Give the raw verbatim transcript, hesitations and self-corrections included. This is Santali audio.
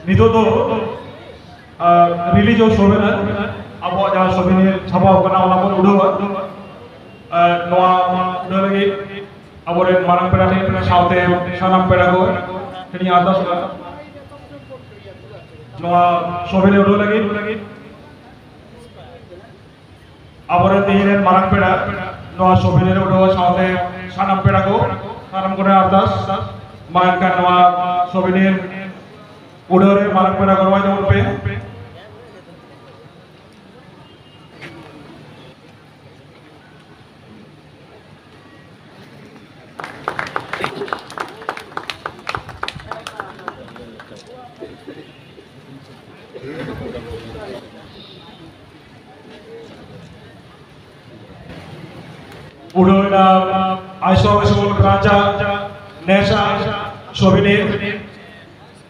ᱱᱤᱛᱚᱜ ᱫᱚ ᱨᱤᱞᱤᱡᱽ ᱚᱯᱷ ᱥᱳᱵᱷᱮᱱᱟᱨ, ᱟᱵᱚᱣᱟᱜ ᱡᱟᱦᱟᱸ ᱥᱳᱵᱷᱮᱱᱤᱭᱟᱨ ᱪᱷᱟᱯᱟᱣ ᱠᱟᱱᱟ, ᱚᱱᱟ ᱵᱚᱱ ᱩᱰᱟᱹᱣᱟ᱾ ᱟᱨ ᱱᱚᱣᱟ ᱩᱰᱟᱹᱣ ᱞᱟᱹᱜᱤᱫ ᱟᱵᱚᱨᱮᱱ ᱢᱟᱨᱟᱝ ᱯᱮᱲᱟ ᱴᱷᱮᱱ ᱥᱟᱶᱛᱮ ᱥᱟᱱᱟᱢ ᱯᱮᱲᱟ ᱠᱚ ᱴᱷᱮᱱ ᱤᱧ ᱟᱨᱫᱟᱥ ᱠᱟᱱᱟ, ᱱᱚᱣᱟ ᱥᱳᱵᱷᱮᱱᱤᱭᱟᱨ ᱩᱰᱟᱹᱣ ᱞᱟᱹᱜᱤᱫ ᱟᱵᱚᱨᱮᱱ ᱛᱮᱦᱮᱧ ᱨᱮᱱ ᱢᱟᱨᱟᱝ ᱯᱮᱲᱟ ᱱᱚᱣᱟ ᱥᱳᱵᱷᱮᱱᱤᱭᱟᱨ ᱩᱰᱟᱹᱣ ᱥᱟᱶᱛᱮ ᱥᱟᱱᱟᱢ ᱯᱮᱲᱟ ᱠᱚ, ᱥᱟᱱᱟᱢ ᱠᱚᱨᱮ ᱟᱨᱫᱟᱥ, ᱢᱟ ᱮᱱᱠᱷᱟᱱ ᱱᱚᱣᱟ ᱥᱳᱵᱷᱮᱱᱤᱭᱟᱨ ᱩᱰᱟᱹᱣ ᱨᱮ ᱢᱟᱨᱟᱝ ᱯᱮᱲᱟ ᱜᱚᱲᱚ ᱛᱟᱵᱚᱱ ᱯᱮ᱾ ᱩᱰᱟᱹᱣ ᱮᱱᱟ ᱟᱭᱥᱚ ᱥᱠᱩᱞ ᱵᱨᱟᱧᱪ ᱟᱜ ᱱᱮᱥᱟ ᱥᱳᱵᱷᱮᱱᱤᱭᱟᱨ᱾